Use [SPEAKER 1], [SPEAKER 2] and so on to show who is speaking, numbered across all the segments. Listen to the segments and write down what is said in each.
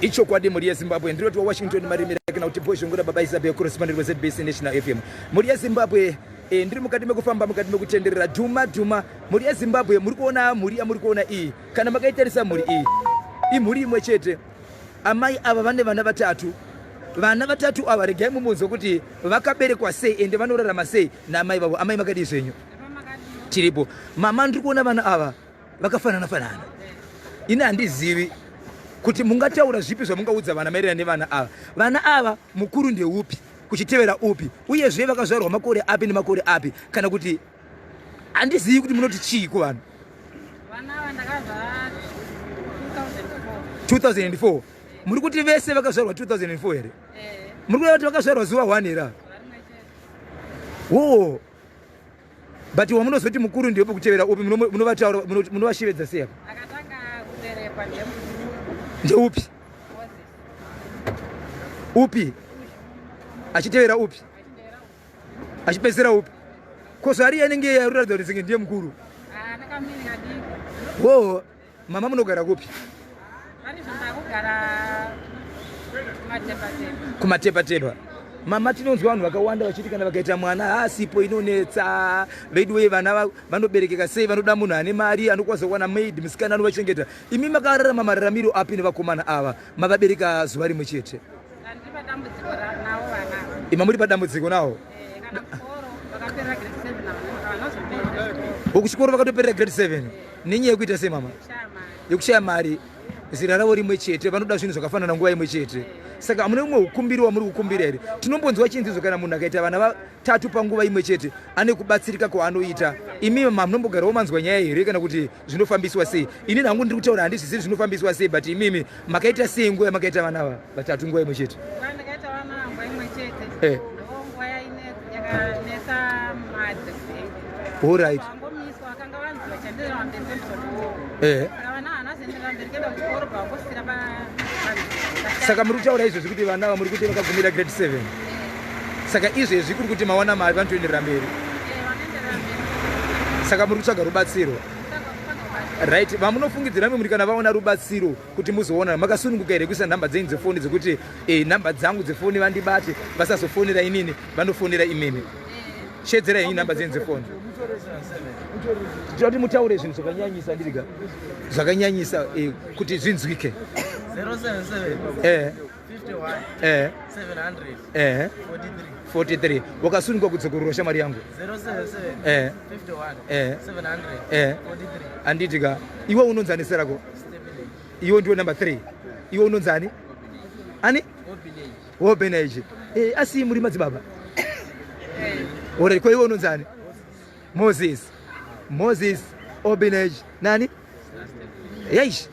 [SPEAKER 1] Ichokwadi mhuri yeZimbabwe, ndinoti waWashington Marimira kana kuti Bhozhongora Baba Isabel correspondent weZBC National FM. Mhuri yeZimbabwe, ndiri mukati mekufamba, mukati mekutenderera dhuma dhuma. Mhuri yeZimbabwe, muri kuona mhuri yamuri kuona iyi, kana makaitarisa mhuri iyi imhuri imwe chete. Amai ava vane vana vatatu. Vana vatatu ava, regai mumunzwe kuti vakaberekwa sei ende vanorarama sei naamai vavo. Amai, makadii zvenyu? Tiripo mama. Ndiri kuona vana ava vakafanana fanana. Ini handizivi kuti mungataura zvipi zvamungaudza vana maererano nevana ava. Vana ava, mukuru ndeupi, kuchitevera upi, uyezve vakazvarwa makore api nemakore api? Kana kuti handizivi kuti munoti chii kuvanhu.
[SPEAKER 2] Vana ava ndakazvara 2004.
[SPEAKER 1] 2004. Muri kuti vese vakazvarwa 2004 here?
[SPEAKER 2] Eh.
[SPEAKER 1] Muri kuda kuti vakazvarwa zuva 1 here ava?
[SPEAKER 2] Rimwe chete.
[SPEAKER 1] Wo, but wamunozoti mukuru ndeupi, kutevera upi? Munovataura, munovashevedza sei apa?
[SPEAKER 2] Akatanga kuberekwa ndemukuru.
[SPEAKER 1] Ndeupi?
[SPEAKER 2] Moses.
[SPEAKER 1] Upi achitevera upi?
[SPEAKER 2] Achitevera upi.
[SPEAKER 1] Achipedzisira upi? Ko zvari anenge yaruratidza kuti senge ndiye mukuru?
[SPEAKER 2] Ah, nakamiri kadiki.
[SPEAKER 1] Wo, mama, munogara kupi?
[SPEAKER 2] Pari zvandakugara kuMatepatepa.
[SPEAKER 1] KuMatepatepa. Mama, tinonzwa vanhu vakawanda vachiti kana vakaita mwana haasipo inonetsa. Veduwe, vana vanoberekeka sei? Vanoda munhu ane mari, anokwanisa kuwana maid musikana anovachengeta. Imi makararama mararamiro api nevakomana ava mavabereka zuva rimwe chete?
[SPEAKER 2] Handiri padambudziko navo vana.
[SPEAKER 1] Ima muri padambudziko nawo?
[SPEAKER 2] Eh, kana kuchikoro vakaperera grade 7, havanozoperera chikoro.
[SPEAKER 1] Vokuchikoro vakatoperera grade 7 nenyaya yekuita sei, mama?
[SPEAKER 2] Kushaya mari.
[SPEAKER 1] Yekushaya mari. Zera ravo rimwe chete, vanoda zvinhu zvakafanana nguva imwe chete. Saka mune umwe ukumbiri wamuri kukumbira here? Tinombonzwa chinzizo, kana munhu akaita vana vatatu panguva imwe chete ane kubatsirika kwaanoita. Imi munombogarawo manzwa nyaya here, kana kuti zvinofambiswa sei? Ini hangu ndiri kutaura, handizvizivi zvinofambiswa sei, but imimi makaita sei nguva yamakaita vana ava vatatu nguva imwe chete?
[SPEAKER 2] Nguva ndakaita vana nguva imwe chete, ndo nguva yakanetsa mari dzekubhengi. Vangomiswa, vakanga vanzi vachaenderera mberi kwemuzoro. Saka vana havana kuzoenderera mberi kuenda kuchikoro, pavangosira.
[SPEAKER 1] Saka muri kutaura izvezvi kuti vana ava muri kuti vakagumira grade 7? Saka izvezvi kuri kuti mawana mari, vanotoenderera mberi?
[SPEAKER 2] Vanoenderera mberi.
[SPEAKER 1] Saka muri kutsvaga rubatsiro, right? Vamunofungidzira muri kana vaona rubatsiro kuti muzoona, makasununguka here kuisa nhamba dzenyu dzefoni, dzekuti nhamba dzangu dzefoni vandibate, vasazofonera inini, vanofonera imimi? Shedzerai henyu nhamba dzenyu dzefoni. Tinoda kuti mutaure zvinhu zvakanyanyisa, ndiriga zvakanyanyisa, kuti zvinzwike.
[SPEAKER 3] 077 51 700 43.
[SPEAKER 1] 43. Wakasununguka kudzokorora, shamwari yangu.
[SPEAKER 3] 077 51 700 43.
[SPEAKER 1] Handitika iwe unonzaniserako?
[SPEAKER 3] Stephen.
[SPEAKER 1] Iwe ndiwe number 3. Iwe unonzani ani?
[SPEAKER 3] Obinej.
[SPEAKER 1] Wobeneji. Asi muri madzibaba? Alright, ko iwe unonzani? Moses. Moses, Obinej, nani? Yaish.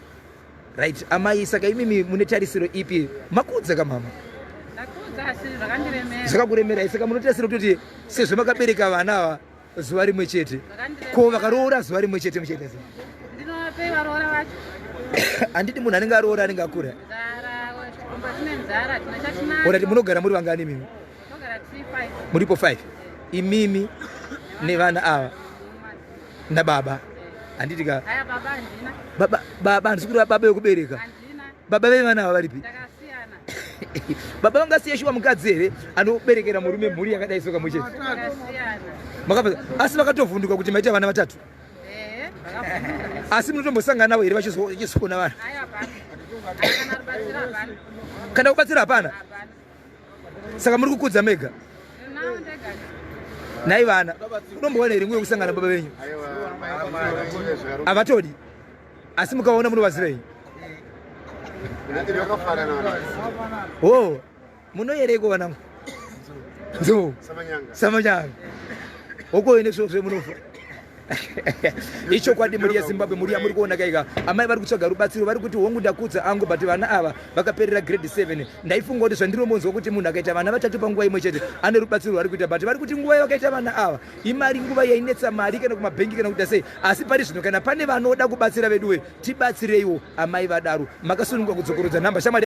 [SPEAKER 1] Right, amai, saka imimi mune tarisiro ipi? Makudza kamama?
[SPEAKER 2] Ndakudza, asi zvakandiremera.
[SPEAKER 1] Zvakakuremerai. Saka munotarisira kutoti sezvo makabereka vana ava zuva rimwe chete,
[SPEAKER 2] Zvakandiremera.
[SPEAKER 1] ko vakaroora zuva rimwe chete muchaita sei?
[SPEAKER 2] Ndinovapei varoora vacho?
[SPEAKER 1] Handiti munhu anenge aroora anenge akura?
[SPEAKER 2] Nzara, chikomba tine nzara, tina chatinacho.
[SPEAKER 1] Alright, munogara muri vangani imimi?
[SPEAKER 2] Togara tiri 5.
[SPEAKER 1] Muripo 5, imimi nevana ava nababa, handiti ka?
[SPEAKER 2] Haya, baba handina.
[SPEAKER 1] Baba, baba handisi kureva baba vekubereka.
[SPEAKER 2] Handina.
[SPEAKER 1] Baba vevana ava varipi?
[SPEAKER 2] Ndakasiyana.
[SPEAKER 1] Baba vangasiya shuwa mukadzi here anoberekera murume mhuri yakadai soka muchete?
[SPEAKER 2] Ndakasiyana.
[SPEAKER 1] Makabva, asi vakatovhunduka kuti maita vana vatatu?
[SPEAKER 2] Ehe, vakavhunduka.
[SPEAKER 1] Asi munotombosangana navo here vachizoona vana?
[SPEAKER 2] Haya, hapana. Kana rubatsiro hapana.
[SPEAKER 1] Kana kubatsira hapana?
[SPEAKER 2] Hapana.
[SPEAKER 1] Saka muri kukudza mega?
[SPEAKER 2] Nawo ndega.
[SPEAKER 1] Nhai vana, unombowana here nguva yekusangana baba venyu? Havatodi, asi mukaona munovazivei? O munoyereko vanangu? Nzou Samanyanga hokoene svozve munofa. Ichokwadi mhuri yeZimbabwe, mhuri yamuri kuona kaika, amai vari kutsvaga rubatsiro. Vari kuti hongu ndakudza angu, but vana ava vakaperera grade 7. Ndaifunga kuti zvandinombonzwa kuti munhu akaita vana vatatu panguva imwe chete ane rubatsiro rwaari kuita, but vari kuti nguva yavakaita vana ava imari, nguva yainetsa mari kana kumabhengi kana kuita sei. Asi pari zvino kana pane vanoda kubatsira, veduwe, tibatsireiwo. Amai vadaro. Makasununguka kudzokorodza nhamba, shamwari.